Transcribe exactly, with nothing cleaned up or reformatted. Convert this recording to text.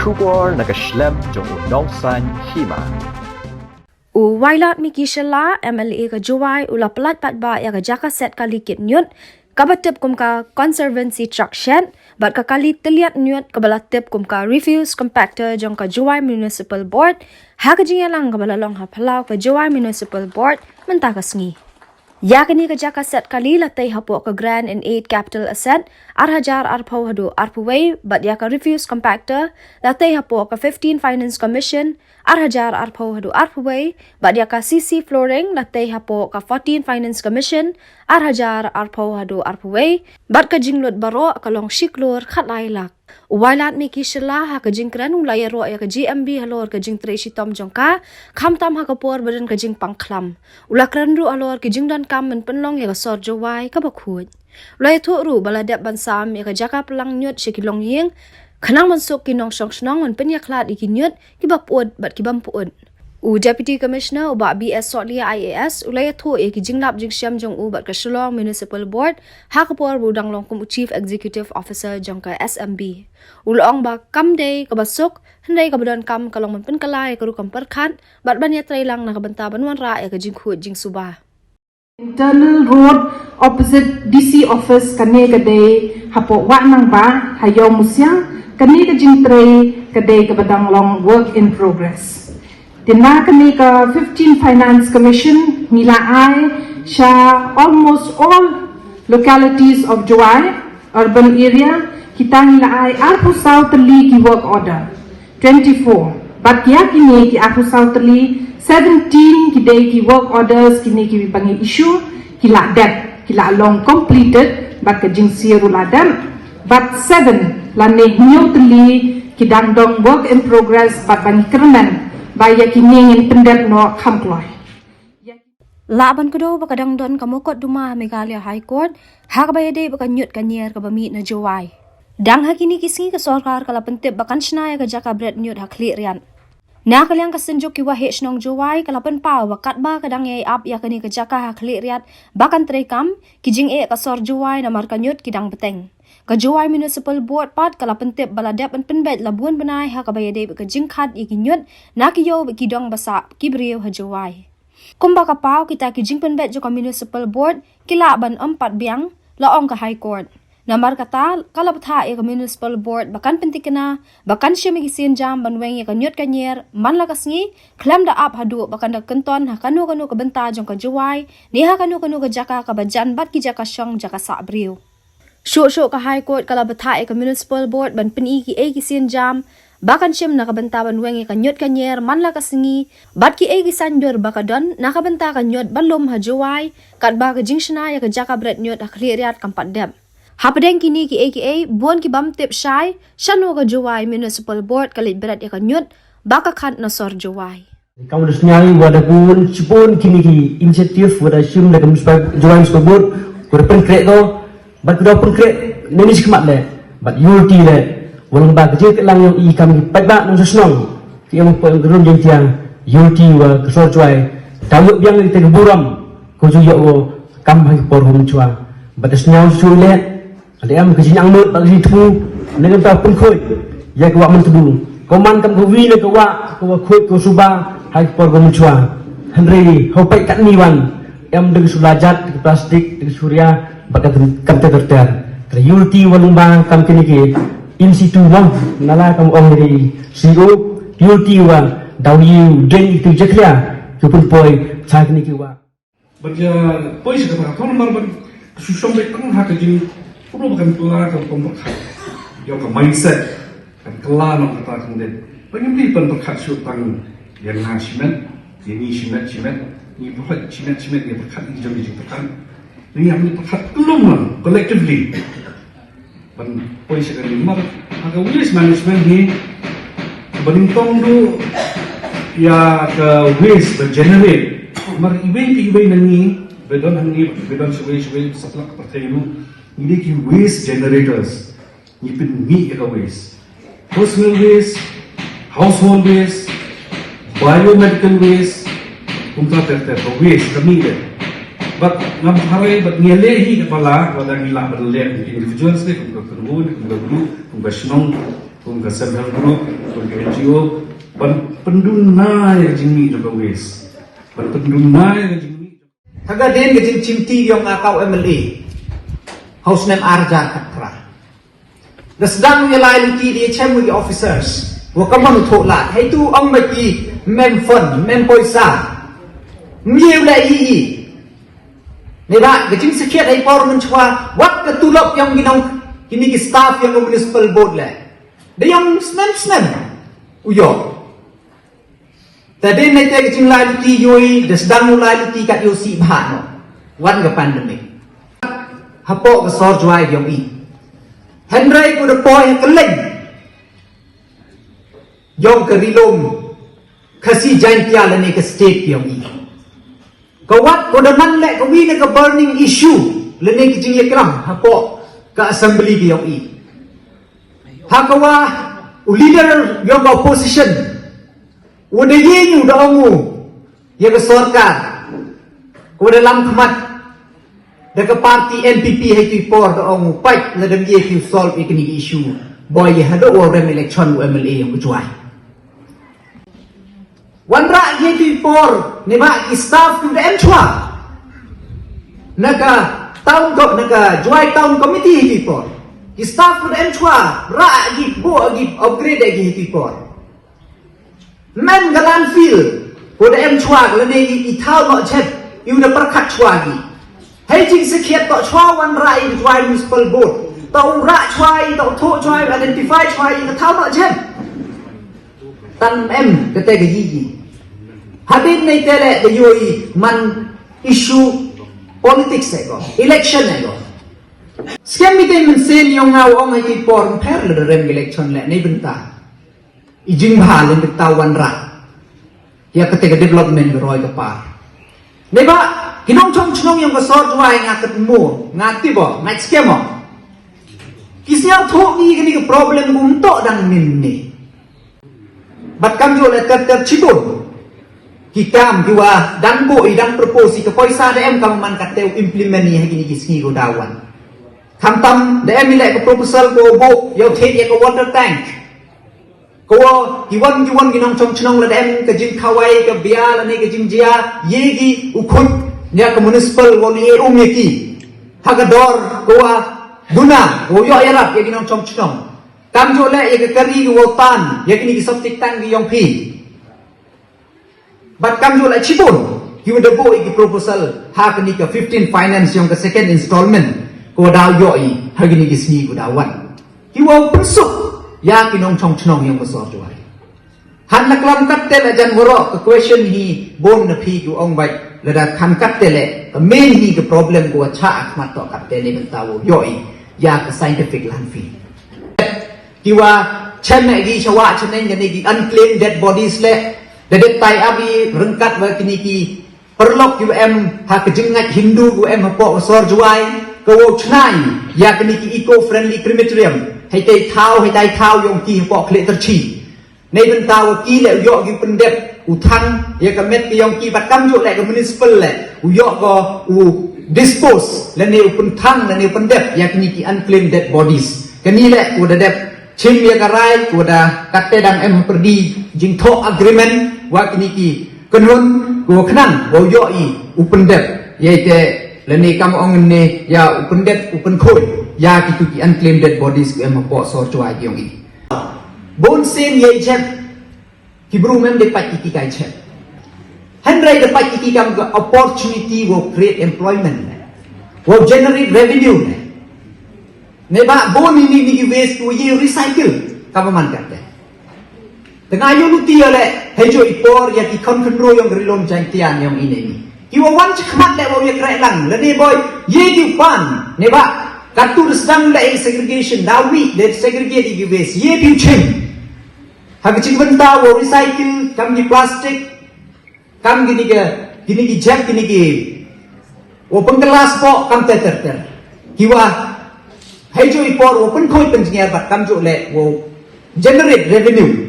Khubor na ka shlem jong u Nongsaiñ Hima. U Wailadmiki Shylla, M L A ka Jowai, u la pyllait paidbah ïa ka jaka set kali kit ñiut kaba tip kum ka Conservancy Truck Shed bad ka kali tylliat ñiut kaba la tip kum ka Refuse Compactor jong ka Jowai Municipal Board, ha ka jingïalang kaba la long ha phyllaw ka Jowai Municipal Board mynta ka sngi. Ïa kane ka jaka set kali la tei hapoh ka Grant in Aid Capital Asset ar hajar arphew haduh arphew wei bad ïa ka Refuse Compactor la tei hapoh ka fifteen Finance Commission ar hajar arphew haduh arphew wei bad ïa ka C C Flooring la tei hapoh ka fourteen Finance Commission ar hajar arphew haduh arphew wei bad ka jinglut baroh ka long shi klur khatlai lak. U Wailadmiki Shylla ha ka jingkren u la ïaroh ïa ka G M B halor ka jingtrei shitom jong ka, khamtam ha ka por ba don ka jingpang khlam. U la kren ruh halor ki jingdonkam ban pynlong ïa ka sor Jowai kaba khuid. U la ïathuh ruh ba la dep ban sam ïa ka jaka pynlang ñiut sha ki longïing, khnang ban suk ki nongshong shnong ban pynïakhlad ïa ki ñiut kiba pyut bad ki bym pyut. U Deputy Commissioner u Bah B S Sohlieh I A S u la ïathuh ïa ki jinglap jingshem jong u bad ka Shillong Municipal Board ha ka por ba u dang long kum u Chief Executive Officer jong ka S M B. U la ong ba kam dei kaba suk, hynrei kaba donkam ka long ban pynkylla ïa ka rukom pyrkhat bad ban ïatreilang na ka bynta ban wanrah ïa ka jingkhuid jingsuba. Internal road opposite D C office, kane ka dei hapoh Wahnangbah ha Ïawmusiang. Kane ka jingtrei ka dei kaba dang long work in progress. Te na kane ka fifteen Finance Commission ngi la ai sha almost all localities of Jowai urban area, kita ngi la ai arphew saw tylli ki work order. Twenty-four. Bad ïa kine ki arphew saw tylli, seventeen ki dei ki work orders kine kiba ngi issue, ki la dep, ki la long completed bad ka jingsir ruh la dep. Bad seven lane hynñiew tylli ki dang dang work in progress bad ba ngi kyrmen ba ïa kine ngin pyndep noh kham kloi. Lah ban kdew ba ka dang don ka mukotduma ha Meghalaya High Court ha kaba ïadei bad ka ñiut ka ñier kaba mih na Jowai. Dang ha kine ki sngi ka sorkar ka la pyntip ba kan shna ïa ka jaka bret ñiut ha Khliehriat. Na ka liang ka Synjuk ki Waheh Shnong Jowai ka la pynpaw ba katba ka dang ïai ap ïa kane ka jaka ha Khliehriat ba kan treikam, ki jingeh ka sor Jowai namar ka ñiut ki dang bteng. Ka Jowai Municipal Board pat ka la pyntip ba la dep ban pynbeit la bun bnai ha kaba ïadei bad ka jingkhat ïa ki ñiut na ki ïew bad ki dong ba sah ki briew ha Jowai. Kumba ka paw, kita ki jingpynbeit jong ka Municipal Board ki lah ban ym pat biang, la ong ka High Court. Namar kata ka la bthah ïa ka Municipal Board ba kan pyntikna ba kan shim ïa ki sienjam ban weng ïa ka ñiut ka ñier man la ka sngi, khlem da ap haduh ba kan da kynton ha kano kano ka bynta jong ka Jowai ne ha kano kano ka jaka kaba jan bad ki jaka shong jaka sah briew. Shuh shuh ka High Court ka la bthah ïa ka Municipal Board ban pyni kiei ki sienjam ba kan shim na ka bynta ban weng ïa ka ñiut ka ñier man la ka sngi bad kiei ki saiñdur ba ka don na ka bynta ka ñiut ba lum ha Jowai, katba ka jingshna ïa ka jaka bret ñiut ha Khliehriat kam pat dep. Hapdeng kine kiei kiei, bun ki bym tip shai shano ka Jowai Municipal Board ka leit bret ïa ka ñiut ba ka khat na sor Jowai. Kam da sñiaw wa da bun chibun kini ki initiative wa da shim da ka municipal, Jowai Municipal Board, ko da pynkhreh ko, bad ko da pynkhreh ne ni shikmat le, bad ïulti le, wa lang ba ka jingkyrlang yong i kam ki paidbah nong shnong, ki em ko em ka rum jingtiang, ïulti wa ka sor Jowai, da ïoh biang ïa ka burom, ko ju ïoh ko kam ha ki por hum chwa, bad da sñiaw shu le, Lada em ka jingangnud bad ka jingthmu, ne kam ta pynkhuid ïa ka wah Myntdu. Ko man kam ka wi ne ka wah, ka wah khuid ka suba ha ki por ka mynchwa. Hynrei hau peit katni wan, em da ka shu la jat, da ka plastik, da ka surya, bad ka kam ter ter. Ka ïulti wa lyngba kam kine ki in situ mo, nala kam ong ri C E O, ïulti wa daw ïu deng itu jakhlia, ki pynpoi cha kine ki wah. Bad ïa poi sha kata ka phone number ban ka shu shong beit tang ha ka jingpynlong ba kan kylla ka rukom pyrkhat. Ïa ka mindset kan kylla noh kata ka dei. Ba ngim dei ban pyrkhat shuh tang ïa nga shimet, ïa ngi shimet shimet, ngi pyrkhat shimet shimet, ngi pyrkhat ngi jong ngi jingpyrkhat. Ngi ïa ngi pyrkhat kyllum lang collectively. Ban poi sha ka ri mar ha ka waste management hi. Ba nyngkong du ïa ka waste ba generate. Mar iwei pa iwei na ngi ba don hangne, ba don shawei shawei, satlak pyrthei ruh, ngi dei ki waste generators. Ngi pynmih ïa ka waste. Personal waste, household waste, biomedical waste, kumta ter ter ka waste ka mih de. Bad ngam tharai bad ngi leh hi kaba lah, lada ngi lah ban leh kum individuals de, kum ka kynhun, kum ka group, kum ka shnong. Kum ka self help group, kum ka N G O, ban pynduna ïa ka jingmih jong ka waste. Ban pynduna ïa ka jingmih. Ka ga dien ka jingchimti ïong nga ka u M L A. Ha u snem ar hajar khatphra. Da sdang ïa lai luti da ïa chem ïa ki officers. Wa ka mon u thoh lad. Hei tu ong ba ki mem fund, mem poisa. Miew la i i. Ni ba, ka jingsakhiat hei por mynchwa, wat ka tulop ïong ki nong, kini ki staff ïong ka municipal board le. Da ïong snem snem. U ïong. Ta dien ne te ka jinglai luti ïoi, da sdang u lai luti kat ïoh si bha no. Wan ka pandemic. Hapoh ka sor Jwai ïong i. Hynrei ko da poi ha ka leng. Ïong ka rilum. Khasi Jaintia lane ka state ïong i. Ka wat ko da man le ka wi na ka burning issue. Lane ka jingïaklam. Hapoh ka assembly ïong i. Ha ka wa u leader ïong ka opposition. U da ïeng u da ong u. Ïa ka sorkar. Ko da lam khmat. Da ka party N P P hei tu i por da ong u pait la da ïa ki solve ïa kini ki issue. Boi ïa haduh wa rem election u M L A ïong ka Jwai. Wanrah ïa ki por, ne ba ki staff ki da em chwa. Na ka town ko, na ka Jwai Town Committee ki por. Ki staff ki da em chwa, rah ki, bo ki, upgrade ki ki por. Men ka landfill, ko da em chwa, la ne i, i thaw no chet, i u da perkhat chwa ki. Hei jingsakhiat to chwa wanrah i Jwai Municipal Board. To u rah chwa i, to u thoh chwa i, identify chwa i, ka thaw no chet. Tang em kata ka yi yi. Hadien nei te le da yoi man issue politics e ko, election e ko. Skhem mi te mynsiem ïong nga u ong ha ki por ym pher le da rem election le nei bynta. I jingbha le bynta wanrah. Ïa kata ka development ka roi ka par. Nei ba, ki nongchong chnong ïong ka sor Jwai nga kynmaw, nga tip o, nga skhem o. Ki sngewthuh ngi kani ka problem kum to dang mynne. Bad kamjooh le ter ter chibun. Ki kam ki wa dang buh i dang propose i ka poisa da em kam man kata u implement i ha kini ki sngi ko da wan. Khamtam da em i le ka proposal ko buh ïa u thied ïa ka water tank. Ko wa ki wan ki wan ki nongchong chnong la da em ka jingkhawai ka bia lane ka jingjia ïa ki u khun ïa ka municipal wa ne um ïa ki. Ha ka dor ko wa duna ko ïoh ïarap ïa ki nongchong chnong. Kamjooh le ïa ka kari ki wa tan ïa kini ki septic tank ki ïong phi. Bad kamjooh le chibun ki wa da buh ïa ki proposal ha kini ka fifteen finance ïong ka second installment ko da ïoh i ha kini ki sngi ko da wan. Ki wa pynsuk ïa ki nongchong chnong ïong ka sor Jwai. Han na klam katte le jan waroh ka question hi bun na phi ki ong bai lada khan katte le ka main hi ka problem ko wa cha akhmat to katte le bynta wa ïoh i ïa ka scientific landfill. Ki wa chem ne ki shawa chem ne ki unclaimed dead bodies le da dep tai abi ryngkat wa kini ki paralok ki wa em ha ka jingngeit Hindu ki wa em hapoh ka sor Jwai ka wa chnai ïa kini ki eco friendly crematorium. Hei tai thaw hei tai thaw ïong ki hapoh khleh tyrchi. Nei bynta wa ki le u ïoh ki pyndep u thang ïa ka met ki ïong ki bad kamjooh le ka municipal le u ïoh ko u dispose le ne u pynthang le ne u pyndep ïa kini ki unclaimed dead bodies. Kani le u da dep chim ïa ka rai u da katte dang em ha pyrdi jingthoh agreement wa kini ki kynhun ko khnang wa u ïoh i u pyndep ïa ite le ne kam ong ne ïa u pyndep u pynkhuid ïa kitu ki unclaimed dead bodies ko em hapoh sor Jwai ki ïong i. Bun sien ïa i jep ki bru mem de pat ki kai chet. Hynrei de pat ki kam ka opportunity wa create employment. Wa generate revenue. Ne ba bun ini ni ki waste wa ye recycle ka ba man ka te. Tengah yu luti ya le hejo i por ya ki kon kendro yong rilom Jaintia yong ini ni. Ki wa wan chikmat le wa ye kre lang le ne boy ye ki pan ne ba katu resdang le segregation da wi de segregate ki waste ye piu chim. Ha ka jingbynta wa recycle kam ki plastic, kam kini ki, kini ki jep, kini ki wa pengkelas po kam ter ter ter. Ki wa hei jo i por wa pengkoi penjngiar bat kam jo le wa generate revenue.